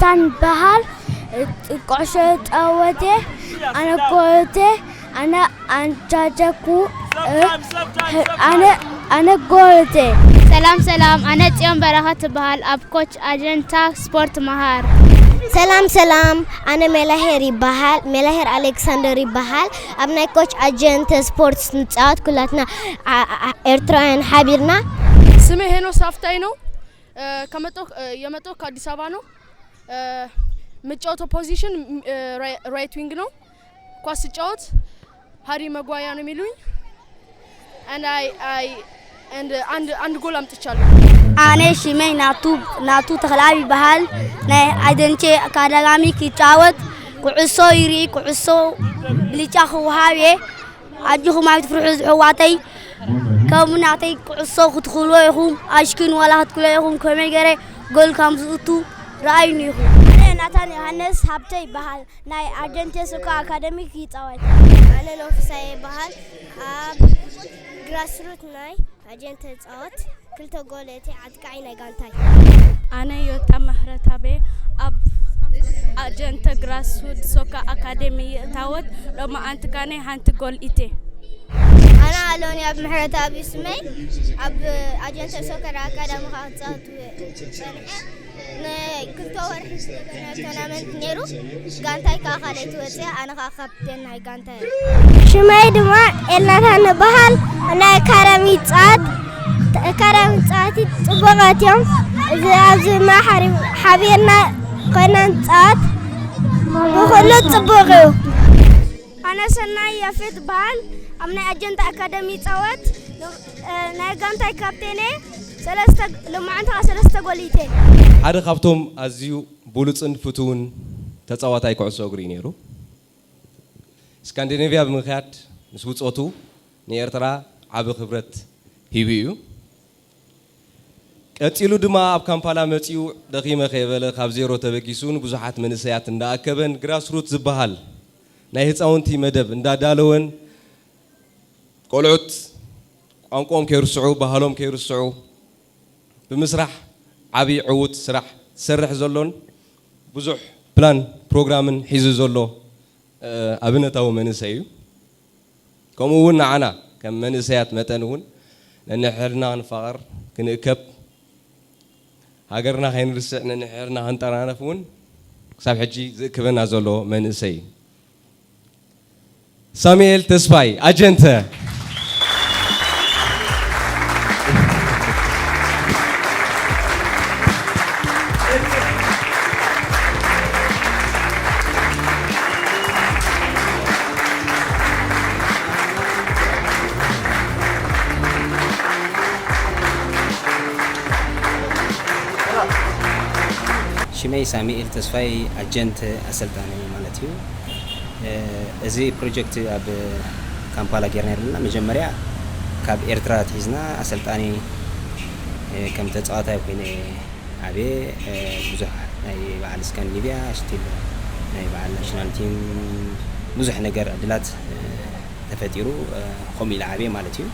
ታን በሃል። ቁዕሾ ጸወቴ ኣነ ጎልቴ ኣነ ኣንጃጀኩ ኣነ ኣነ ጎልቴ። ሰላም ሰላም፣ ኣነ ጽዮን በረኸት ትበሃል፣ ኣብ ኮች ኣጀንታ ስፖርት መሃር። ሰላም ሰላም፣ ኣነ ሜላሄር ይበሃል፣ ሜላሄር ኣሌክሳንደር ይበሃል። ኣብ ናይ ኮች ኣጀንተ ስፖርት ንጻወት ኩላትና ዓ- ዓ- ኤርትራውያን ሓቢርና። ስሜ ሄኖስ ሃፍታይ ነው። ከመጣሁ የመጣሁ ከአዲስ አበባ ነው። የምጫወተው ፖዚሽን ራይት ዊንግ ነው። ኳስ ስጫወት ሃሪ መጓያ ነው የሚሉኝ። And I I and አንድ አንድ ጎል አምጥቻለሁ። ኣነ ሽመይ ናቱ ናቱ ተኽላብ ይበሃል። ናይ ኣጀንቼ ኣካዳሚ ክጫወት ኩዕሶ ይርኢ ኩዕሶ ብልጫ ክወሃብ እየ። ኣጆኹም ኣይትፍርሑ ዝሕዋተይ። ከም ናተይ ኩዕሶ ክትኽእልዎ ኢኹም። ኣሽክን ዋላ ክትክእልዎ ኢኹም። ከመይ ገይረ ጎል ከም ዝእቱ ረኣዩኒ ኢኹም። ኣነ ናታን ዮሃንስ ሃብተ ይበሃል። ናይ ኣርጀንቴ ሱካ ኣካደሚ ይጻወት። ኣነ ኖፍሳይ ይበሃል። ኣብ ግራስሩት ናይ ኣጀንተ ጻወት ክልተ ጎል እቲ ኣጥቃዒ ናይ ጋንታይ። ኣነ ዮታ ምህረታቤ ኣብ ኣጀንተ ግራስሩት ሶካ ኣካደሚ ይእታወት። ሎማ ኣንትካነ ሓንቲ ጎል ኢቴ። ኣነ ኣሎኒ ኣብ ምህረታቤ ስመይ ኣብ ኣጀንተ ሶከር ኣካዳሚ ክጻወት ጸንሐ። ንክልተ ወርሒ ዝተገበረ ቶርናመንት ነይሩ። ጋንታይ ከዓ ካልኣይቲ ወፅያ፣ ኣነ ከዓ ካፕቴን ናይ ጋንታይ። ሽመይ ድማ ኤልናታ ንበሃል። ናይ ኣካዳሚ ፃት ኣካዳሚ ፃት ፅቡቃት እዮም። እዚ ኣብዚ ማሓሪ ሓቢርና ኮይና ንፃወት ብኩሉ ፅቡቅ እዩ። ኣነ ሰናይ ያፌት በሃል። ኣብ ናይ ኣጀንታ ኣካዳሚ ይፃወት። ናይ ጋንታይ ካፕቴን እየ። ሰለስተ ሎማዓንቲ ከዓ ሰለስተ ጎል ኢተ። ሓደ ካብቶም ኣዝዩ ብሉጽን ፍቱውን ተጻዋታይ ኩዕሶ እግሪ እዩ ነይሩ። ስካንዲኔቭያ ብምኽያድ ምስ ብጾቱ ንኤርትራ ዓቢ ክብረት ሂቡ እዩ። ቀጺሉ ድማ ኣብ ካምፓላ መጺኡ ደኺመ ከይበለ ካብ ዜሮ ተበጊሱ ንብዙሓት መንእሰያት እንዳኣከበን ግራስሩት ዝበሃል ናይ ህጻውንቲ መደብ እንዳዳለወን ቆልዑት ቋንቋኦም ከይርስዑ፣ ባህሎም ከይርስዑ ብምስራሕ ዓቢ ዕዉት ስራሕ ዝሰርሕ ዘሎን ብዙሕ ፕላን ፕሮግራምን ሒዙ ዘሎ፣ እ፣ ኣብነታዊ መንእሰይ እዩ። ከምኡ እውን ንዓና ከም መንእሰያት መጠን እውን ነንሕድና ክንፋቐር፣ ክንእከብ፣ ሃገርና ከይንርስዕ፣ ነንሕድና ክንጠራነፍ እውን ክሳብ ሕጂ ዝእክበና ዘሎ መንእሰይ እዩ። ሳሙኤል ተስፋይ፣ ኣጀንተ። ሽመይ ሳሙኤል ተስፋይ፣ ኣጀንተ ኣሰልጣኒ ማለት እዩ። እ፣ እዚ ፕሮጀክት ኣብ ካምፓላ ጌርና ዘለና፣ መጀመርያ ካብ ኤርትራ ኣትሒዝና ኣሰልጣኒ፣ እ፣ ከም ተጻዋታይ ኮይነ ዓብየ፣ እ፣ ብዙሕ ናይ በዓል ስካንዲኔቭያ፣ ስቲል ናይ በዓል ናሽናል ቲም ብዙሕ ነገር ዕድላት፣ እ፣ ተፈጢሩ፣ እ፣ ከምኡ ኢለ ዓብየ ማለት እዩ።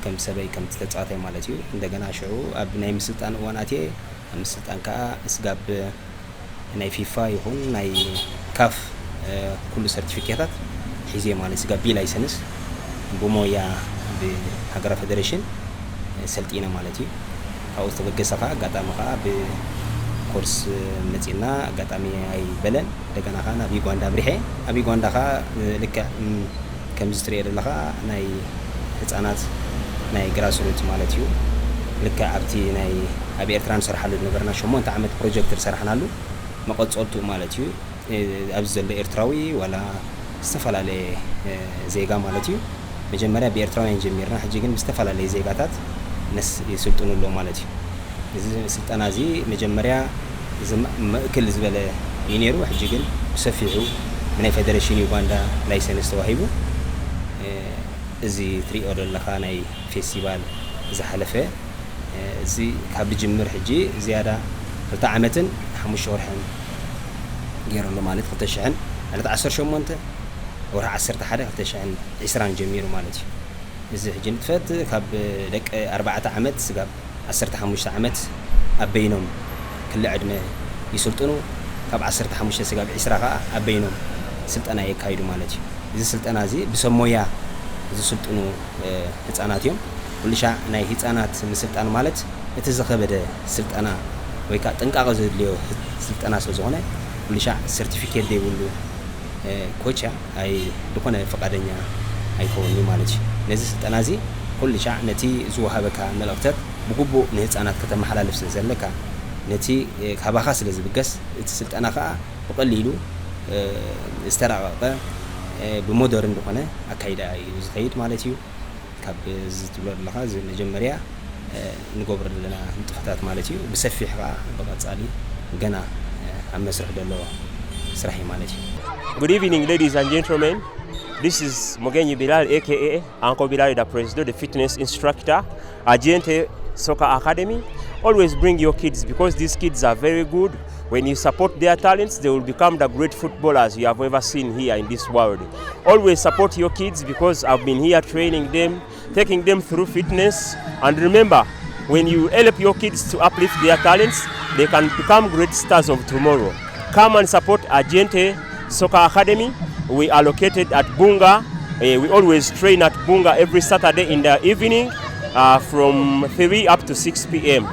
ከም ሰበይ፣ ከም ተጻዋታይ ማለት እዩ። እንደገና ሽዑ ኣብ ናይ ምስልጣን እዋን ኣትየ፣ ኣብ ምስልጣን ከኣ ስጋብ ናይ ፊፋ ይኹን ናይ ካፍ፣ እ፣ ኩሉ ሰርቲፊኬታት ሒዘ ማለት እዩ። ስጋብ ቢ ላይሰንስ ብሞያ ብሃገራዊ ፌደሬሽን ሰልጢነ ማለት እዩ። ካብኡ ዝተበገሰ ከኣ ኣጋጣሚ ከኣ ብኮርስ መጺእና ኣጋጣሚ ኣይበለን። እንደገና ከኣ ናብ ዩጋንዳ ኣምሪሐ። ኣብ ዩጋንዳ ከኣ ልክዕ፣ ም፣ ከምዚ ትሪኦ ዘለኻ ናይ ህጻናት ናይ ግራስሩት ማለት እዩ። ልክዕ ኣብቲ ናይ ኣብ ኤርትራ ንሰርሓሉ ዝነበርና ሸሞንተ ዓመት ፕሮጀክት ዝሰራሕናሉ መቐጸልቱ ማለት እዩ። እ፣ ኣብዚ ዘሎ ኤርትራዊ ዋላ ዝተፈላለየ፣ እ፣ ዜጋ ማለት እዩ። መጀመርያ ብኤርትራውያን ጀሚርና፣ ሕጂ ግን ብዝተፈላለየ ዜጋታት ነስ-፣ ይስልጥኑ ኣለዉ ማለት እዩ። እዚ ስልጠና እዚ መጀመርያ ዝም-፣ ምእክል ዝበለ እዩ ነይሩ። ሕጂ ግን ብሰፊሑ ብናይ ፌደሬሽን ዩጋንዳ ላይሰንስ ተዋሂቡ፣ እ፣ እዚ ትሪኦ ዘለኻ ናይ ፌስቲቫል ዝሓለፈ፣ እ፣ እዚ ካብ ዝጅምር ሕጂ ዝያዳ ክልተ ዓመትን ሓሙሽተ ወርሕን ገይሩ ኣሎ ማለት ክልተ ሽሕን ዕለት ዓሰርተ ሸሞንተ ወርሒ ዓሰርተ ሓደ ክልተ ሽሕን ዕስራን ጀሚሩ ማለት እዩ። እዚ ሕጂ ንጥፈት ካብ ደቂ ኣርባዕተ ዓመት ስጋብ ዓሰርተ ሓሙሽተ ዓመት ኣብ በይኖም ክሊ ዕድመ ይስልጥኑ። ካብ ዓሰርተ ሓሙሽተ ስጋብ ዒስራ ከኣ ኣብ በይኖም ስልጠና የካይዱ ማለት እዩ። እዚ ስልጠና እዚ ብሰብ ሞያ ዝስልጥኑ ህፃናት እዮም። ኩልሻዕ ናይ ህፃናት ምስልጣን ማለት እቲ ዝኸበደ ስልጠና ወይ ከዓ ጥንቃቐ ዘድልዮ ስልጠና ስለ ዝኾነ ኩልሻዕ ሰርቲፊኬት ዘይብሉ ኮቻ ኣይ ዝኾነ ፈቃደኛ ኣይከውንዩ ማለት እዩ። ነዚ ስልጠና እዚ ኩልሻዕ ነቲ ዝወሃበካ መልእኽተት ብግቡእ ንህፃናት ከተመሓላልፍ ስለ ዘለካ ነቲ ካባኻ ስለ ዝብገስ እቲ ስልጠና ከዓ ብቐሊሉ ዝተራቐቐ ብሞደርን ዝኾነ ኣካይዳ እዩ ዝኸይድ ማለት እዩ። ካብ እዚ ትብሎ ዘለኻ እዚ መጀመርያ ንገብሮ ዘለና ንጥፈታት ማለት እዩ። ብሰፊሕ ከዓ ብቐፃሊ ገና ኣብ መስርሕ ዘሎ ስራሕ እዩ ማለት እዩ። Good evening, ladies and gentlemen. This is Mogenyi Bilal, A K A Uncle Bilal, the president, the fitness instructor, Agente Soccer Academy. Always bring your kids because these kids are very good. When you support their talents, they will become the great footballers you have ever seen here in this world. Always support your kids because I've been here training them, taking them through fitness. And remember, when you help your kids to uplift their talents, they can become great stars of tomorrow. Come and support Agente Soccer Academy. We are located at Bunga. Eh, we always train at Bunga every Saturday in the evening uh, from three up to six p m.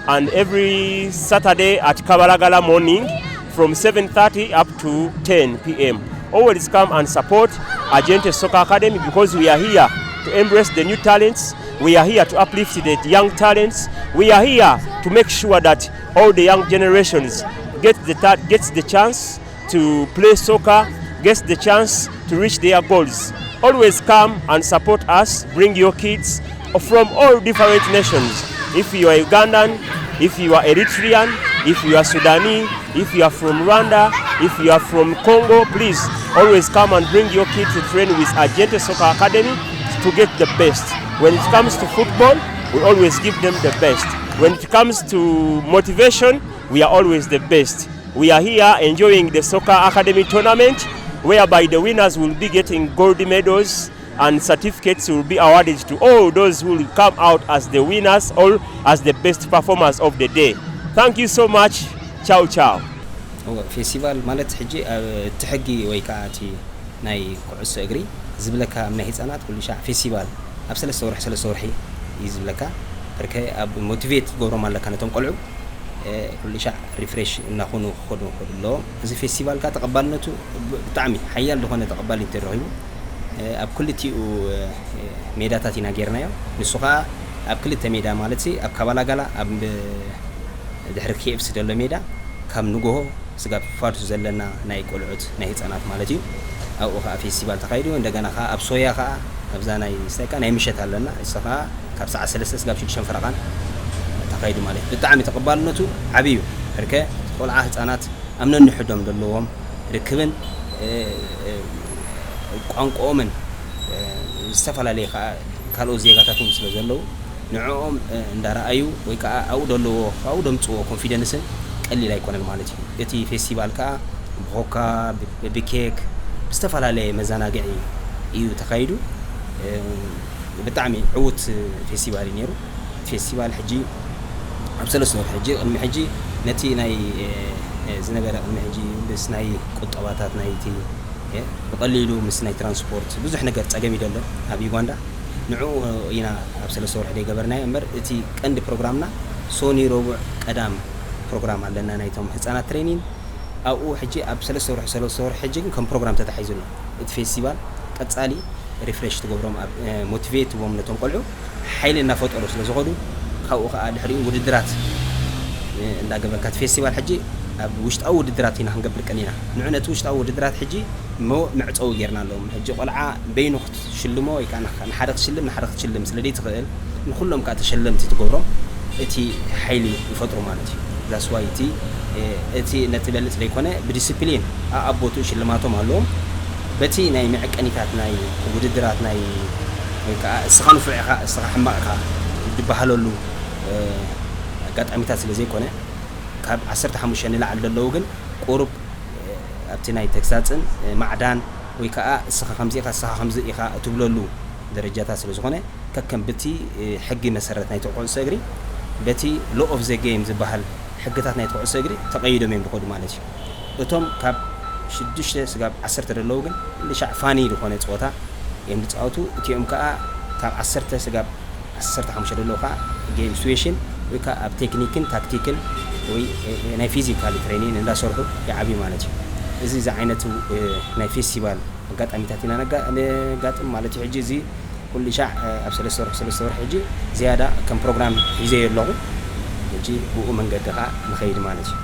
And every Saturday at Kabalagala morning from seven thirty up to ten p m. Always come and support Agente Soccer Academy because we are here to embrace the new talents. We are here to uplift the young talents. We are here to make sure that all the young generations get the ta- gets the chance to play soccer, gets the chance to reach their goals. Always come and support us. Bring your kids from all different nations. If you are Ugandan, if you are Eritrean, if you are Sudanese, if you are from Rwanda, if you are from Congo, please always come and bring your kid to train with Agente Soccer Academy to get the best. When it comes to football, we always give them the best. When it comes to motivation, we are always the best. We are here enjoying the Soccer Academy tournament, whereby the winners will be getting gold medals and certificates will be awarded to all those who will come out as the winners or as the best performers of the day. Thank you so much. Ciao, ciao. እወ፣ ፌስቲቫል ማለት ሕጂ ኣብ እቲ ሕጊ ወይ ከዓ እቲ ናይ ኩዕሶ እግሪ ዝብለካ ኣብ ናይ ህፃናት ኩሉ ሻዕ ፌስቲቫል ኣብ ሰለስተ ወርሒ ሰለስተ ወርሒ እዩ ዝብለካ። በርከ ኣብ ሞቲቬት ትገብሮም ኣለካ ነቶም ቆልዑ ኩሉ ሻዕ ሪፍሬሽ እናኾኑ ክኸዱ ክኸዱ ኣለዎም። እዚ ፌስቲቫል ከዓ ተቐባልነቱ ብጣዕሚ ሓያል ዝኾነ ተቐባልነት ተረኺቡ። ኣብ ክልቲኡ ሜዳታት ኢና ጌርናዮ። ንሱ ከዓ ኣብ ክልተ ሜዳ ማለት ኣብ ካባላጋላ ኣብ ድሕሪ ኬኤፍሲ ዘሎ ሜዳ ካብ ንጎሆ ስጋብ ፋርሱ ዘለና ናይ ቆልዑት ናይ ህፃናት ማለት እዩ። ኣብኡ ከዓ ፌስቲቫል ተኻይዱ። እንደገና ከዓ ኣብ ሶያ ከዓ ኣብዛ ናይ ስታይካ ናይ ምሸት ኣለና። እሱ ከዓ ካብ ሰዓት ሰለስተ ስጋብ ሽዱሽተ ፈረቓን ተኻይዱ ማለት እዩ። ብጣዕሚ ተቐባልነቱ ዓብዩ እርከ ቆልዓ ህፃናት ኣብ ነንሕዶም ዘለዎም ርክብን ቋንቋኦምን ዝተፈላለየ ከዓ ካልኦት ዜጋታት እውን ስለ ዘለዉ ንዕኦም እንዳረኣዩ ወይ ከዓ ኣብኡ ዘለዎ ኣብኡ ደምፅዎ ኮንፊደንስን ቀሊል ኣይኮነን ማለት እዩ። እቲ ፌስቲቫል ከዓ ብኮካ ብኬክ ብዝተፈላለየ መዘናግዒ እዩ ተኻይዱ። ብጣዕሚ ዕዉት ፌስቲቫል እዩ ነይሩ። ፌስቲቫል ሕጂ ኣብ ሰለስተ ወርሒ ሕጂ ቅድሚ ሕጂ ነቲ ናይ ዝነበረ ቅድሚ ሕጂ ምስ ናይ ቁጠባታት ናይቲ ብቐሊሉ ምስ ናይ ትራንስፖርት ብዙሕ ነገር ፀገም እዩ ዘሎ ኣብ ዩጋንዳ። ንዕኡ ኢና ኣብ ሰለስተ ወርሒ ዘይገበርናዮ እምበር እቲ ቀንዲ ፕሮግራምና ሶኒ ረቡዕ ቀዳም ፕሮግራም ኣለና ናይቶም ህፃናት ትሬኒን። ኣብኡ ሕጂ ኣብ ሰለስተ ወርሒ ሰለስተ ወርሒ ሕጂ ግን ከም ፕሮግራም ተታሒዙ ኣሎ እቲ ፌስቲቫል። ቀፃሊ ሪፍሬሽ ትገብሮም ኣብ ሞቲቬት ትቦም ነቶም ቆልዑ ሓይሊ እናፈጠሩ ስለ ዝኸዱ ካብኡ ከዓ ድሕሪኡ ውድድራት እንዳገበርካ እቲ ፌስቲቫል ሕጂ ኣብ ውሽጣዊ ውድድራት ኢና ክንገብር ቀኒና። ንዑ ነቲ ውሽጣዊ ውድድራት ሕጂ መዕፀዊ ጌርና ኣለዎም። ሕጂ ቆልዓ በይኑ ክትሽልሞ ወይ ከዓ ንሓደ ክትሽልም ንሓደ ክትሽልም ስለ ዘይትኽእል ንኩሎም ከዓ ተሸለምቲ ትገብሮም እቲ ሓይሊ ይፈጥሩ ማለት እዩ። ዛስዋይ እቲ እቲ ነቲ በልፅ ዘይኮነ ብዲስፕሊን ኣኣቦቱ ሽልማቶም ኣለዎም። በቲ ናይ መዐቀኒታት ናይ ውድድራት ናይ ወይ ከዓ እስኻ ንፉዕ ኢኻ እስኻ ሕማቕ ኢኻ ዝበሃለሉ ኣጋጣሚታት ስለ ዘይኮነ ካብ ዓሰርተ ሓሙሽተ ንላዕሊ ዘለዉ ግን ቁሩብ ኣብቲ ናይ ተግሳፅን ማዕዳን ወይ ከዓ እስኻ ከምዚ ኢኻ እስኻ ከምዚ ኢኻ እትብለሉ ደረጃታት ስለ ዝኾነ ከከም ብቲ ሕጊ መሰረት ናይቲ ኩዕሶ እግሪ በቲ ሎ ኦፍ ዘ ጌም ዝበሃል ሕግታት ናይቲ ኩዕሶ እግሪ ተቐይዶም እዮም ዝኸዱ ማለት እዩ። እቶም ካብ ሽዱሽተ ስጋብ ዓሰርተ ዘለዉ ግን ልሻዕ ፋኒ ዝኾነ ፀወታ እዮም ዝፃወቱ። እቲኦም ከዓ ካብ ዓሰርተ ስጋብ ዓሰርተ ሓሙሽተ ዘለዉ ከዓ ጌም ሲዌሽን ወይ ከዓ ኣብ ቴክኒክን ታክቲክን ወይ ናይ ፊዚካል ትሬኒን እንዳሰርሑ ይዓብዩ ማለት እዩ። እዚ ዝዓይነቱ ናይ ፌስቲቫል ኣጋጣሚታት ኢና ነጋጥም ማለት እዩ። ሕጂ እዚ ኩሉ ሻዕ ኣብ ሰለስተ ወርሒ ሰለስተ ወርሒ ሕጂ ዝያዳ ከም ፕሮግራም ሒዘዮ ኣለኹ። ሕጂ ብኡ መንገዲ ከዓ ንኸይድ ማለት እዩ።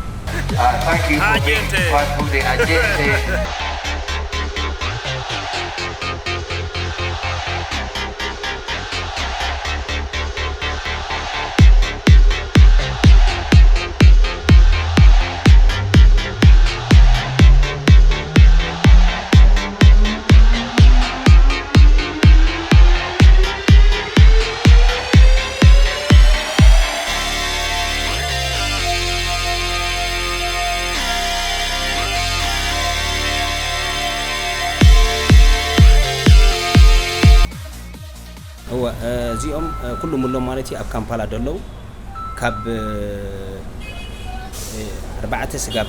እወ፣ እዚኦም ኩሉ ምሎም ማለት እዩ ኣብ ካምፓላ ደለዉ። ካብ ኣርባዕተ ስጋብ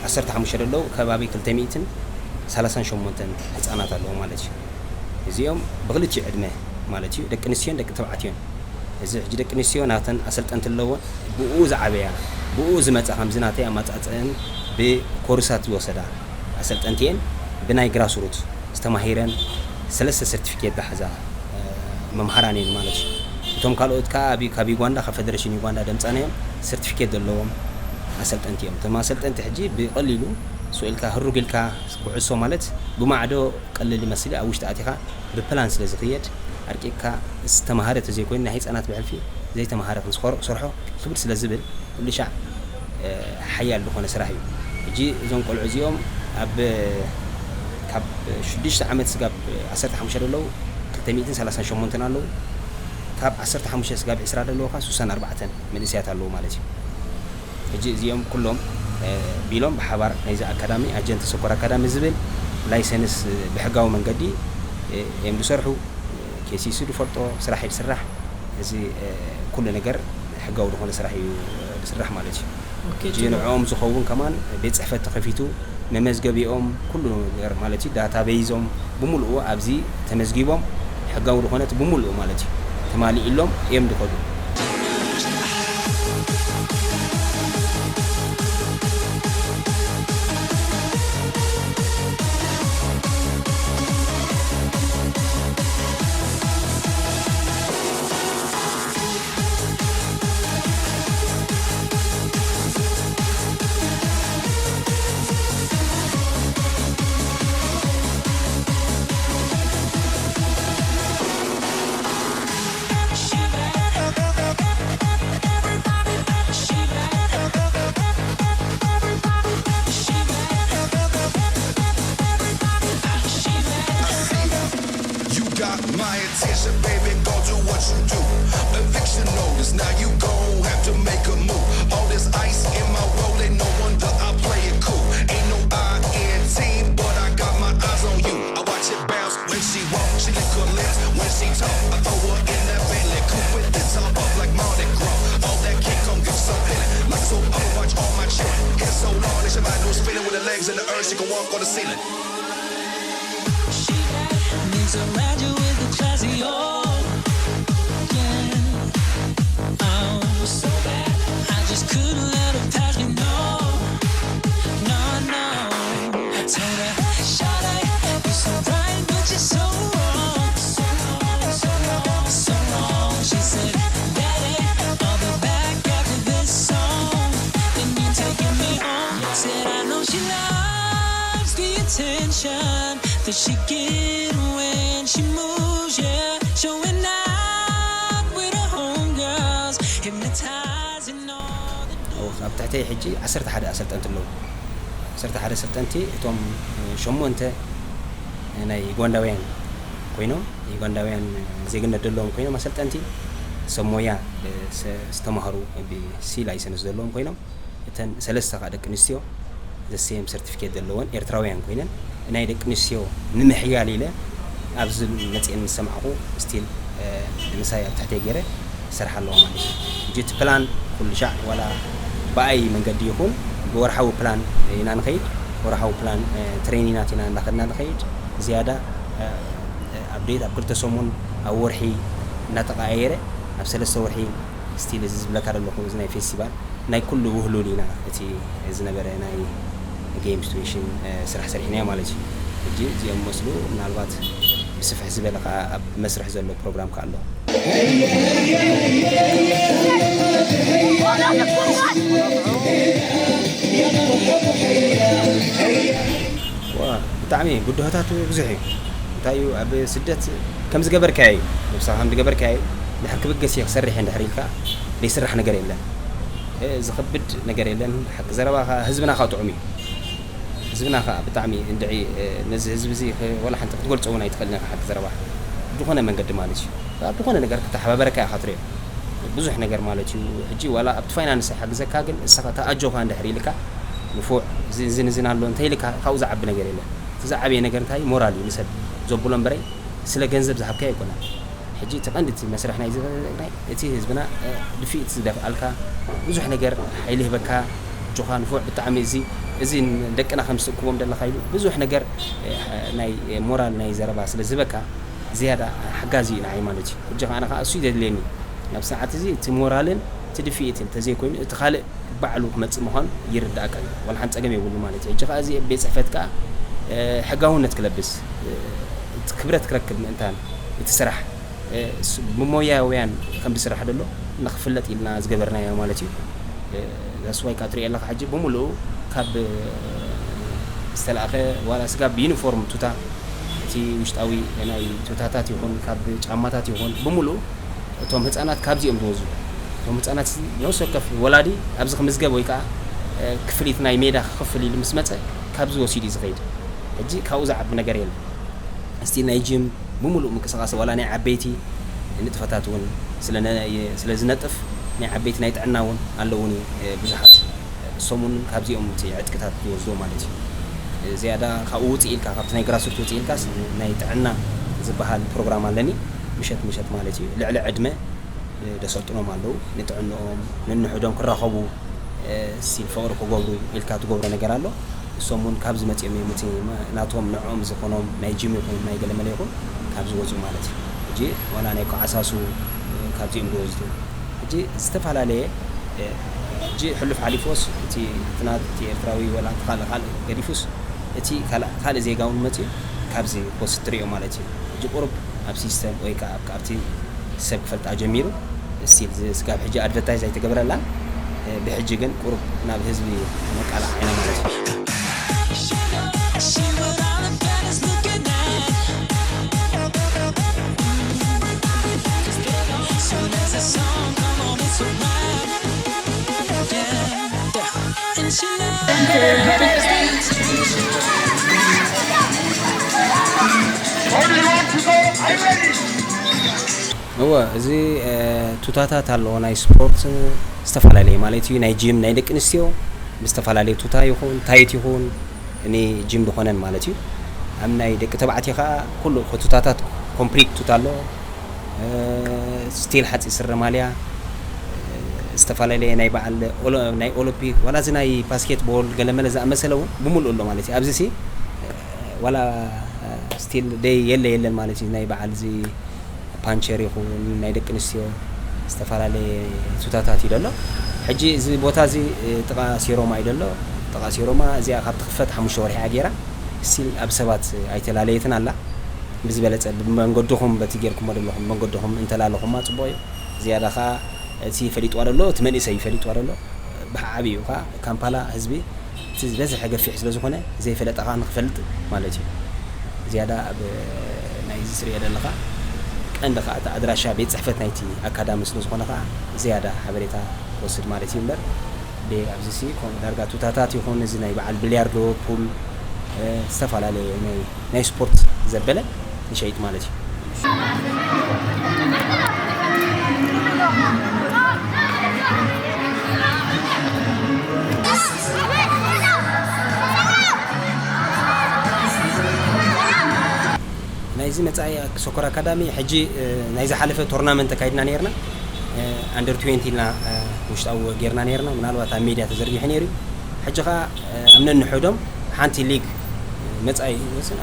ዓሰርተ ሓሙሽተ ደለዉ ከባቢ ክልተ ሚእትን ሰላሳን ሸሞንተን ህፃናት ኣለዉ ማለት እዩ። እዚኦም ብክልቲኡ ዕድመ ማለት እዩ፣ ደቂ ኣንስትዮን ደቂ ተባዕትዮን። እዚ ሕጂ ደቂ ኣንስትዮ ናተን ኣሰልጠንቲ ኣለወን። ብኡ ዝዓበያ፣ ብኡ ዝመፃ ከምዚ ናተይ ኣማፃፅእን ብኮርሳት ዝወሰዳ ኣሰልጠንቲ እየን። ብናይ ግራስሩት ዝተማሂረን ሰለስተ ሰርቲፊኬት ዝሓዛ መምሃራን እየን ማለት እዩ። እቶም ካልኦት ከዓ ኣብ ካብ ዩጋንዳ ካብ ፌደሬሽን ዩጋንዳ ደምፃናዮም ሰርቲፊኬት ዘለዎም ኣሰልጠንቲ እዮም። እቶም ኣሰልጠንቲ ሕጂ ብቐሊሉ ስቕ ኢልካ ህሩግ ኢልካ ኩዕሶ ማለት ብማዕዶ ቀልል ይመስል ኣብ ውሽጢ ኣቲኻ ብፕላን ስለ ዝኽየድ ኣርቂቕካ ዝተምሃረ ተዘይኮይኑ ናይ ህፃናት ብሕልፊ ዘይተምሃረ ክንሰርሖ ክብድ ስለ ዝብል ኩሉ ሻዕ ሓያል ዝኾነ ስራሕ እዩ። ሕጂ እዞም ቆልዑ እዚኦም ኣብ ካብ ሽዱሽተ ዓመት ስጋብ ዓሰርተ ሓሙሽተ ዘለዉ ክልተ ሚእትን ሰላሳን ሸሞንተን ኣለዉ። ካብ ዓሰርተ ሓሙሽተ ስጋብ ዕስራ ዘለዉ ከዓ ሱሳን ኣርባዕተን መንእሰያት ኣለዉ ማለት እዩ። ሕጂ እዚኦም ኩሎም ቢሎም ብሓባር ናይዚ ኣካዳሚ ኣጀንተ ሰኮር ኣካዳሚ ዝብል ላይሰንስ ብሕጋዊ መንገዲ እዮም ዝሰርሑ። ኬሲሲ ዝፈልጦ ስራሕ ይስራሕ። እዚ ኩሉ ነገር ሕጋዊ ዝኾነ ስራሕ እዩ ዝስራሕ ማለት እዩ። ሕጂ ንዕኦም ዝኸውን ከማን ቤት ፅሕፈት ተኸፊቱ መመዝገቢኦም ኩሉ ነገር ማለት እዩ ዳታ ቤይዞም ብምልኡ ኣብዚ ተመዝጊቦም ሕጋዊ ዝኾነት ብምልኡ ማለት እዩ ተማሊእሎም እዮም ዝኸዱ። You got my attention, baby, go do what you do. Eviction notice, now you gon' have to make a move. All this ice in my roll, ain't no wonder I play it cool. Ain't no I N T, but I got my eyes on you. I watch it bounce when she walk, she lick her lips when she talk. I throw her in that Bentley coupe with the top up like Mardi Gras. All that kick gon' get some feeling. Like so, I'ma watch all my chick. Hair so long, they should buy new spinning with her legs in the earth. She can walk on the ceiling. Needs a Roger with the classy, oh, yeah. Oh, so bad. I just couldn't let her pass me, no. No, no. I told her, "Shawty, you're so right, but you're so wrong." So wrong, so wrong, so wrong. She said, "Daddy, I'll be back after this song. Then you taking me home." Said, "I know she loves the attention that she get when she moves, yeah. Showing out with her homegirls, hypnotizing all the dudes." ኣብ ትሕተይ ሕጂ ዓሰርተ ሓደ ኣሰልጠንቲ ኣለዉ። ዓሰርተ ሓደ ኣሰልጠንቲ፣ እቶም ሸሞንተ ናይ ዩጋንዳውያን ኮይኖም፣ ዩጋንዳውያን ዜግነት ዘለዎም ኮይኖም ኣሰልጠንቲ፣ ሰብ ሞያ ዝተምሃሩ ብሲ ላይሰንስ ዘለዎም ኮይኖም፣ እተን ሰለስተ ከዓ ደቂ ኣንስትዮ ዘሰየም ሰርቲፊኬት ዘለወን ኤርትራውያን ኮይነን፣ ናይ ደቂ ኣንስትዮ ንምሕያል ኢለ ኣብዚ መፅኤን ምስ ሰማዕኹ ስቲል ንምሳይ ኣብ ትሕተይ ገይረ ይሰርሓ ኣለዋ ማለት እዩ። ሕጂ እቲ ፕላን ኩሉ ሻዕ ዋላ ብኣይ መንገዲ ይኹን ብወርሓዊ ፕላን ኢና ንኸይድ። ወርሓዊ ፕላን ትሬኒናት ኢና እንዳኸድና ንኸይድ። ዝያዳ ኣፕዴት ኣብ ክልተ ሰሙን፣ ኣብ ወርሒ እናተቐያየረ፣ ኣብ ሰለስተ ወርሒ ስቲል እዚ ዝብለካ ዘለኹ እዚ ናይ ፌስቲቫል ናይ ኩሉ ውህሉል ኢና እቲ ዝነበረ ናይ ጌም ሲትዌሽን ስራሕ ሰሪሕናዮ ማለት እዩ። ሕጂ እዚኦም መስሉ ምናልባት ብስፍሕ ዝበለ ከዓ ኣብ መስርሕ ዘሎ ፕሮግራም ከዓ ኣሎ። ዋ፣ ብጣዕሚ ብድሆታት ብዙሕ እዩ። እንታይ እዩ፣ ኣብ ስደት ከም ዝገበርካዮ እዩ፣ ነብስኻ ከም ዝገበርካዮ እዩ። ድሕር ክብገስ እየ ክሰርሕ እየ እንድሕር ኢልካ ዘይስራሕ ነገር የለን። እ፣ ዝኸብድ ነገር የለን። ሓቂ ዘረባኻ ህዝብና ከዓ ጥዑም እዩ። ህዝብና ከዓ ብጣዕሚ እንድዒ፣ እ፣ ነዚ ህዝቢ እዚ ኸ-፣ ዋላ ሓንቲ ክትገልጾ እውን ኣይትኽእልን ኢኻ ሓቂ ዘረባ። ዝኾነ መንገዲ ማለት እዩ። ኣብ ዝኾነ ነገር ክተሓባበረካ ኢኻ ትሪኦ። ብዙሕ ነገር ማለት እዩ። ሕጂ ዋላ ኣብቲ ፋይናንስ ኣይሓግዘካ፣ ግን ንስኻ ተኣጆኻ እንድሕር ኢልካ፣ ንፉዕ፣ እዚ፣ እዝን፣ እዝን ኣሎ እንተ ኢልካ፣ ካብኡ ዝዓቢ ነገር የለን። እቲ ዝዓበየ ነገር እንታይ እዩ? ሞራል እዩ ንሰብ ዘብሎ እምበረይ፣ ስለ ገንዘብ ዝሃብካዮ ኣይኮነን። ሕጂ እቲ ቀንዲ እቲ መስርሕ ናይዚ፣ ናይ፣ እቲ ህዝብና፣ እ፣ ድፍኢት ዝደፍኣልካ፣ ብዙሕ ነገር ሓይሊ ይህበካ፣ ኣጆኻ ንፉዕ፣ ብጣዕሚ እዚ፣ እዚ ንደቅና ከም ዝትእክቦም ደለኻ ኢሉ ብዙሕ ነገር፣ እ፣ ናይ ሞራል ናይ ዘረባ ስለ ዝህበካ፣ ዝያዳ ሓጋዚ እዩ ንዓይ ማለት እዩ። ሕጂ ከኣ፣ ከኣ እሱ እዩ ዘድልየኒ። ኣብ ሰዓት እዚ እቲ ሞራልን እቲ ድፍኢትን እንተዘይኮይኑ፣ እቲ ካልእ ባዕሉ ክመጽእ ምዃኑ ይርድኣካ እዩ። ዋላ ሓንቲ ጸገም የብሉ ማለት እዩ። ሕጂ ከኣ እዚ ቤት ጽሕፈት ከኣ፣ እ፣ ሕጋውነት ክለብስ፣ እ፣ እቲ ክብረት ክረክብ ምእንታን እቲ ስራሕ፣ እ፣ ስ-፣ ብሞያውያን ከም ዝስራሕ ዘሎ ንኽፍለጥ ኢልና ዝገበርናዮ ማለት እዩ። እ፣ that's why ከኣ ትሪኦ ኣለኻ ሕጂ ብምሉኡ ካብ፣ እ፣ ዝተላእኸ ዋላ ስጋብ ዩኒፎርም ቱታ፣ እቲ ውሽጣዊ ናይ ቱታታት ይኹን ካብ ጫማታት ይኹን ብምሉኡ እቶም ህጻናት ካብዚኦም ዝወዙ። እቶም ህጻናት ነፍሲ ወከፍ ወላዲ ኣብዚ ክምዝገብ ወይ ከኣ፣ እ፣ ክፍሊት ናይ ሜዳ ክኽፍል ኢሉ ምስ መጸ ካብዚ ወሲዱ እዩ ዝኸይድ። ሕጂ ካብኡ ዝዓቢ ነገር የለን። እስቲ ናይ ጂም ብምሉእ ምንቅስቓስ ዋላ ናይ ዓበይቲ ንጥፈታት እውን ስለ ነ-፣ ስለ ዝነጥፍ ናይ ዓበይቲ ናይ ጥዕና እውን ኣለውኒ፣ እ፣ ብዙሓት። እሶም እውን ካብዚኦም እቲ ዕጥቅታት ዝወስድዎ ማለት እዩ። ዝያዳ ካብኡ ውፅእ ኢልካ፣ ካብቲ ናይ ግራስሩት ውፅእ ኢልካስ ናይ ጥዕና ዝበሃል ፕሮግራም ኣለኒ። ምሸት ምሸት ማለት እዩ። ልዕሊ ዕድመ፣ እ፣ ደሰልጥኖም ኣለዉ። ንጥዕንኦም፣ ንንሕዶም ክራኸቡ፣ እ፣ ሲል ፍቕሪ ክገብሩ ኢልካ ትገብሮ ነገር ኣሎ። እሶም እውን ካብዚ መፂኦም እዮም። እቲ ማ-፣ ናቶም ንዕኦም ዝኾኖም ናይ ጂም ይኹን ናይ ገለመለ ይኹን ካብዚ ወፅኡ ማለት እዩ። ሕጂ ዋላ ናይ ኮዓሳሱ፣ እ፣ ካብዚኦም ዝወስዱ። ሕጂ ዝተፈላለየ፣ እ፣ ሕጂ ሕሉፍ ሓሊፎስ እቲ፣ እቲ ናት-፣ እቲ ኤርትራዊ ዋላ እቲ ካልእ፣ ካልእ ገዲፉስ እቲ ካልእ፣ ካልእ ዜጋ እውን መፂኡ ካብዚ ክወስድ ትሪኦ ማለት እዩ። ሕጂ ቁሩብ ኣብ ሲስተም ወይ ከዓ ኣብ፣ ኣብቲ ሰብ ክፈልጣ ጀሚሩ። ስቲል ዝ-፣ ስጋብ ሕጂ ኣድቨርታይዝ ኣይተገበረላን። እ፣ ብሕጂ ግን ቁሩብ ናብ ህዝቢ ነቃላዕ ኢና ማለት እዩ። እወ፣ እዚ፣ እ፣ ቱታታት ኣለዎ፣ ናይ ስፖርት ዝተፈላለየ ማለት እዩ። ናይ ጂም፣ ናይ ደቂ ኣንስትዮ ብዝተፈላለየ ቱታ ይኹን፣ ታይት ይኹን፣ ን ጂም ዝኾነን ማለት እዩ። ኣብ ናይ ደቂ ተባዕትዮ ኸዓ ኩሉ ቱታታት ኮምፕሊት ቱታ ኣሎ። እ፣ ስቲል ሓፂር ስረ ማልያ፣ እ፣ ዝተፈላለየ ናይ በዓል ኦሎ-፣ ናይ ኦሎምፒክ፣ ዋላ እዚ ናይ ባስኬትቦል ገለመለ ዝኣመሰለ እውን ብምሉእ ኣሎ ማለት እዩ። ኣብዚ ሲ፣ እ፣ ዋላ፣ እ፣ ስቲል ደይ የለ የለን ማለት እዩ። ናይ በዓል እዚ ፓንቸር ይኹን ናይ ደቂ ኣንስትዮ ዝተፈላለየ ቱታታት እዩ ደሎ። ሕጂ እዚ ቦታ እዚ፣ እ፣ ጥቓ ሴሮማ እዩ ደሎ። ጥቓ ሴሮማ እዚኣ ካብ ትኽፈት ሓሙሽተ ወርሒ እያ ገይራ። ስቲል ኣብ ሰባት ኣይተላለየትን ኣላ። ብዝበለጸ ብመንገድኹም በቲ ጌርኩሞ ዘለኹም መንገድኹም እንተላለኹማ ጽቡቕ እዩ። ዝያዳ ኸኣ እቲ ፈሊጥዋ ደሎ፣ እቲ መንእሰይ እዩ ፈሊጥዋ ደሎ። ብዓቢኡ ኸኣ ካምፓላ ህዝቢ እቲ ዝበዝሐ ገፊሕ ስለ ዝኾነ ዘይፈለጠ ኸኣ ንኽፈልጥ ማለት እዩ። ዝያዳ ኣብ ናይዚ ትሪኦ ዘለኻ ቀንዲ ኸኣ እቲ ኣድራሻ ቤት ጽሕፈት ናይቲ ኣካዳሚ ስለ ዝኾነ ኸኣ ዝያዳ ሓበሬታ ክወስድ ማለት እዩ እምበር፣ ብ-፣ ኣብዚ ሲ ኮም-፣ ዳርጋ ቱታታት ይኹን እዚ ናይ በዓል ቢልያርዶ፣ ፑል፣ እ፣ ዝተፈላለየ ናይ፣ ናይ ስፖርት ዘበለ ንሸይጥ ማለት እዩ። ናይዚ መጻኢ ሶከር ኣካዳሚ ሕጂ፣ እ፣ ናይ ዝሓለፈ ቶርናመንት ኣካይድና ነይርና። እ፣ ኣንደር ትዌንቲ ኢልና፣ እ፣ ውሽጣዊ ጌርና ነይርና። ምናልባት ኣብ ሜድያ ተዘርጊሑ ነይሩ እዩ። ሕጂ ኸኣ ኣብ ነንሕዶም ሓንቲ ሊግ መጻኢ፣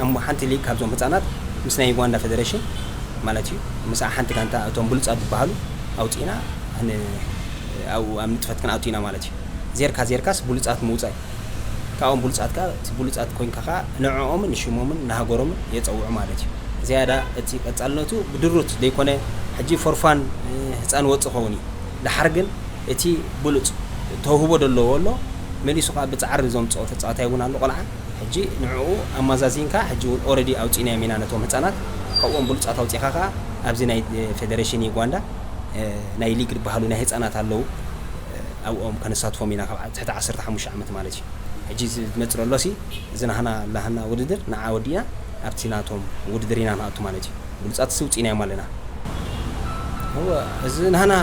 ኣብ ሓንቲ ሊግ ካብዞም ህጻናት ምስ ናይ ዩጋንዳ ፌደሬሽን ማለት እዩ፣ ምስ ሓንቲ ጋንታ እቶም ብሉጻት ዝበሃሉ ኣውጺእና ኣብኡ ኣብ ንጥፈት ክንኣቱ ኢና ማለት እዩ። ዜርካ ዜርካስ ብሉጻት ምውጻእ፣ ካብኦም ብሉጻት ከኣ እቲ ብሉጻት ኮይንካ ከኣ ንዕኦምን ንሽሞምን ንሃገሮምን የጸውዑ ማለት እዩ። ዝያዳ እቲ ቀጻልነቱ ብድሩት ዘይኮነ ሕጂ ፎርፋን ህጻን ወጽእ ኸውን እዩ። ደሓር ግን እቲ ብሉጽ ተውህቦ ደለዎ ኣሎ፣ መሊሱ ከኣ ብጻዕሪ ዘምጽኦ ተጻዋታይ እውን ኣሎ ቆልዓ። ሕጂ ንዕኡ ኣማዛዚንካ ሕጂ እውን ኦረዲ ኣውጺእናዮም ኢና ነቶም ህጻናት፣ ካብኦም ብሉጻት ኣውጺኻ ከኣ ኣብዚ ናይ ፌደሬሽን ዩጋንዳ ናይ ሊግ ዝበሃሉ ናይ ህጻናት ኣለዉ፣ ኣብኦም ከነሳትፎም ኢና ካብ ትሕቲ ዓሰርተ ሓሙሽተ ዓመት ማለት እዩ። ሕጂ እዚ ዝመጽእ ዘሎ ሲ እዚ ናህና ናህና ውድድር ንዓ ወዲና ኣብቲ ናቶም ውድድር ኢና ንኣቱ ማለት እዩ። ብሉጻት ሲ ውጺእናዮም ኣለና። እወ፣ እዚ ናህና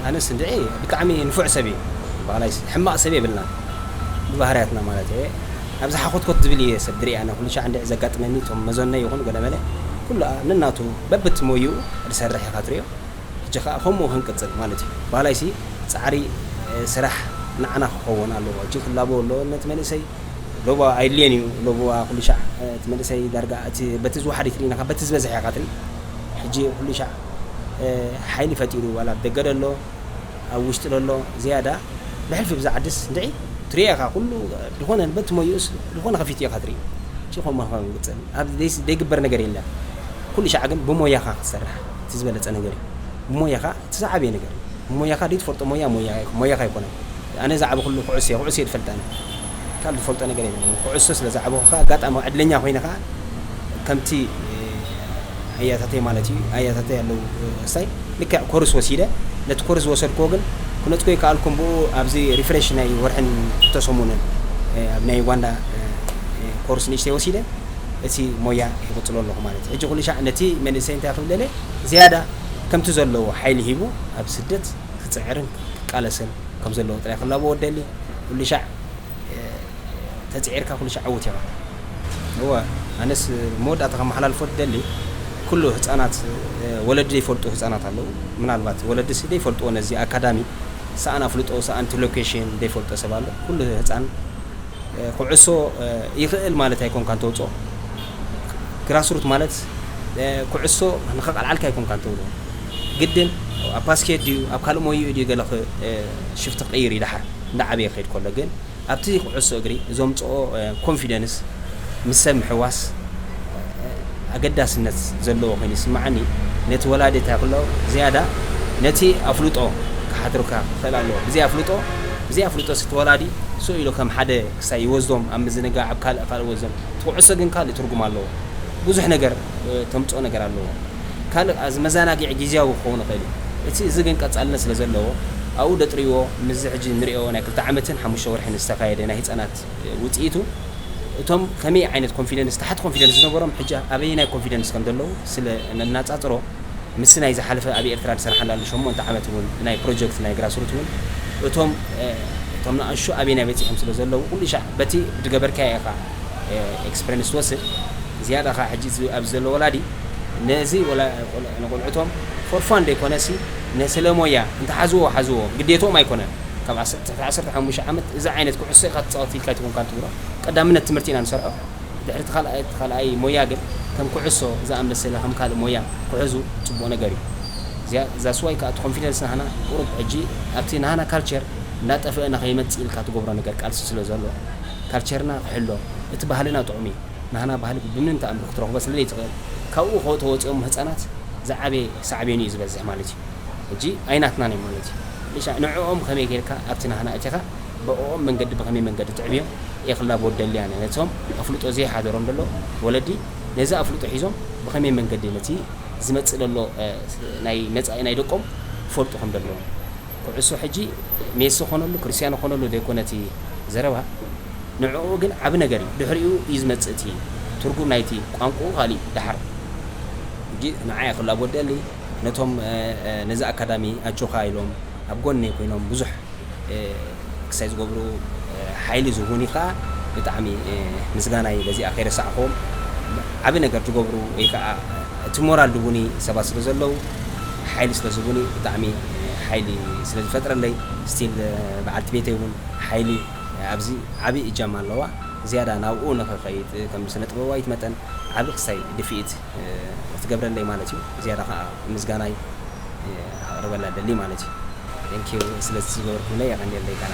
ኣነስ እንድዒ ብጣዕሚ ንፉዕ ሰብ እዩ። ባላይ ሕማቕ ሰብ የብልና ብባህርያትና ማለት እየ። ኣብዚ ሓኮትኮት ዝብል እየ ሰብ ድርኢ ኣነ ኩሉ ሻዕ እንድዒ ዘጋጥመኒ እቶም መዘኖ ይኹን ገለመለ ኩሉ ነናቱ በብቲ ሞይኡ ዝሰርሕ ኢኻ ትሪኦ። ሕጂ ኸኣ ከምኡ ክንቅጽል ማለት እዩ። ባላይሲ ጻዕሪ ስራሕ ንዓና ክኸውን ኣለዎ። ሕጂ ክላቦ ኣሎ ነቲ መንእሰይ ሎቦ ኣይድልየን እዩ። ሎቦ ኩሉ ሻዕ እቲ መንእሰይ ዳርጋ እቲ በቲ ዝወሓደ ትርኢ ኢኻ በቲ ዝበዝሐ ኢኻ ትርኢ። ሕጂ ኩሉ ሻዕ ሓይሊ ፈጢሩ ዋላ ኣብ ደገ ደሎ ኣብ ውሽጢ ደሎ ዝያዳ ብሕልፊ ብዛ ዓድስ እንድዒ ትሪኦ ኢኻ ኩሉ ዝኾነ በቲ ሞይኡስ ዝኾነ ከፊቱ ኢኻ ትርኢ። ሕጂ ከምኡ ክንቅጽል ኣብ ዘይግበር ነገር የለን። ኩሉ ሻዕ ግን ብሞያኻ ክትሰርሕ እቲ ዝበለጸ ነገር እዩ። ብሞያኻ እቲ ዝዓበየ ነገር እዩ። ብሞያኻ ዘይትፈልጦ ሞያ ሞያ ሞያኻ ኣይኮነን። ኣነ ዝዓበኹሉ ኩዕሶ እየ፣ ኩዕሶ እየ ዝፈልጥ ኣነ። ካልእ ዝፈልጦ ነገር የብለይን። ኩዕሶ ስለ ዝዓበኹ ከኣ ኣጋጣሚ ዕድለኛ ኮይነ ከኣ ከምቲ ኣያታተይ ማለት እዩ ኣያታተይ ኣለዉ እስታይ ልክዕ ኮርስ ወሲደ ነቲ ኮርስ ዝወሰድክዎ ግን ክነጽጎ ይከኣልኩም ብኡ ኣብዚ ሪፍሬሽ ናይ ወርሕን ክልተ ሰሙንን ኣብ ናይ ዩጋንዳ ኮርስ ንእሽተይ ወሲደ እቲ ሞያ ይቕጽሎ ኣለኹ ማለት እዩ። ሕጂ ኩሉ ሻዕ ነቲ መንእሰይ እንታይ ክብል ደልየ ዝያዳ ከምቲ ዘለዎ ሓይሊ ሂቡ ኣብ ስደት ክጽዕርን ክቃለስን ከም ዘለዎ ጥራይ ክላቦ ወደሊ ኩሉ ሻዕ ተጽዒርካ ኩሉ ሻዕ ዕውት ኢኻ። እወ ኣነስ መወዳእታ ከመሓላልፎ ደሊ ኩሉ ህፃናት ወለዲ ዘይፈልጡ ህፃናት ኣለዉ። ምናልባት ወለዲ ሲ ዘይፈልጥዎ ነዚ ኣካዳሚ ሰኣን ኣፍልጦ ሰኣንቲ ሎኬሽን ዘይፈልጦ ሰብ ኣሎ። ኩሉ ህፃን ኩዕሶ ይኽእል ማለት ኣይኮንካ እንተውፅኦ ግራስሩት ማለት ኩዕሶ ንኸቐልዓልካ ኣይኮንካ እንተውሎ ግድን ኣብ ፓስኬት ድዩ ኣብ ካልእ ሞይኡ ድዩ ገለ ሽፍቲ ክቕይር እዩ ደሓር እንዳዓበየ ክኸይድ ከሎ ግን ኣብቲ ኩዕሶ እግሪ ዘምፅኦ ኮንፊደንስ ምስ ሰብ ምሕዋስ ኣገዳስነት ዘለዎ ኮይኑ ይስምዓኒ። ነቲ ወላዲ እንታይ ክሎ ዝያዳ ነቲ ኣፍልጦ ክሓትሩካ ክኽእል ኣለዎ። ብዘይ ኣፍልጦ ብዘይ ኣፍልጦ ስቲ ወላዲ ስኡ ኢሉ ከም ሓደ ክሳይ ይወስዶም ኣብ ምዝንጋዕ ኣብ ካልእ ካልእ ወስዶም እቲ ኩዕሶ ግን ካልእ ትርጉም ኣለዎ። ብዙሕ ነገር ተምፅኦ ነገር ኣለዎ። ካልእ እዚ መዘናግዒ ግዝያዊ ክኸውን ይኽእል እዩ። እቲ እዚ ግን ቀፃልነት ስለ ዘለዎ ኣብኡ ደጥርይዎ ምስዚ ሕጂ ንሪኦ ናይ ክልተ ዓመትን ሓሙሽተ ወርሕን ዝተኻየደ ናይ ህፃናት ውፅኢቱ እቶም ከመይ ዓይነት ኮንፊደንስ ትሓት ኮንፊደንስ ዝነበሮም ሕጂ ኣበየናይ ኮንፊደንስ ከም ዘለዉ ስለ ነናፃፅሮ ምስ ናይ ዝሓለፈ ኣብ ኤርትራ ዝሰርሓላሉ ሸሞንተ ዓመት እውን ናይ ፕሮጀክት ናይ ግራስሩት እውን እቶም እቶም ንኣሹ ኣበየናይ በፂሖም ስለ ዘለዉ ኩሉ ሻዕ በቲ ዝገበርካዮ ኢኻ ኤክስፐሪንስ ትወስድ ዝያዳ ኻ ሕጂ ኣብዚ ዘሎ ወላዲ ነዚ ንቆልዕቶም ፎርፋን ዘይኮነሲ ነስለ ሞያ እንተሓዝዎ ሓዝዎ ግዴትኦም ኣይኮነን ካብ ዓሰርተ ዓመት እዚ ዓይነት ኩዕሶ ኢኻ ትፃወት ኢልካ ኣይትኮንካ ትብሎ ቀዳምነት ትምህርቲ ኢና ንሰርዖ ድሕሪ እቲ ካልኣይ ሞያ ግን ከም ኩዕሶ ዝኣመሰለ ከም ካልእ ሞያ ክሕዙ ፅቡቕ ነገር እዩ። እዚኣ እዛ ስዋይ ከዓ እቲ ኮንፊደንስ ናህና ቁሩብ ሕጂ ኣብቲ ናህና ካልቸር እንዳጠፍአ ንኸይመፅእ ኢልካ ትገብሮ ነገር ቃልሲ ስለ ዘሎ ካልቸርና ክሕሎ እቲ ባህልና ጥዑም እዩ። ናህና ባህሊ ብምንም ተኣምር ክትረኽቦ ስለ ዘይትኽእል ካብኡ ተወፂኦም ህፃናት ዝዓበየ ሳዕቤኑ እዩ ዝበዝሕ ማለት እዩ። ሕጂ ኣይናትናን እዮም ማለት እዩ። ንሻ ንዕኦም ከመይ ጌርካ ኣብቲ ናህና እቲኻ ብኦም መንገዲ ብኸመይ መንገዲ ትዕብዮም እየ ክላቦ ደልያ ነቶም ኣፍልጦ ዘይሓደሮም ዘሎ ወለዲ ነዚ ኣፍልጦ ሒዞም ብኸመይ መንገዲ ነቲ ዝመፅእ ዘሎ ናይ መፃኢ ናይ ደቆም ክፈልጡ ከም ዘለዎም ኩዕሶ ሕጂ ሜሲ ኾነሉ ክርስቲያኖ ኾነሉ ዘይኮነ እቲ ዘረባ ንዕኡ ግን ዓቢ ነገር እዩ ድሕሪኡ እዩ ዝመፅእ እቲ ትርጉም ናይቲ ቋንቋኡ ካሊእ ደሓር ሕጂ ንዓይ ክላቦ ደሊ ነቶም ነዚ ኣካዳሚ ኣጆኻ ኢሎም ኣብ ጎነይ ኮይኖም ብዙሕ ክሳይ ዝገብሩ ሓይሊ ዝህቡኒ ከዓ ብጣዕሚ ምስጋናይ በዚኣ ከይረሳዕኹዎም ዓቢ ነገር ዝገብሩ ወይ ከዓ እቲ ሞራል ድቡኒ ሰባት ስለ ዘለዉ ሓይሊ ስለ ዝህቡኒ ብጣዕሚ ሓይሊ ስለ ዝፈጥረለይ ስቲል በዓልቲ ቤተይ እውን ሓይሊ ኣብዚ ዓብዪ እጃም ኣለዋ። ዝያዳ ናብኡ ንኽኸይድ ከም ስነ ጥበባዊት መጠን ዓቢ ክሳይ ድፍኢት ክትገብረለይ ማለት እዩ። ዝያዳ ከዓ ምስጋናይ ኣቕርበላ ደሊ ማለት እዩ። Thank you ስለዚ ዝገበርኩምለይ የቐንየለይ። ከና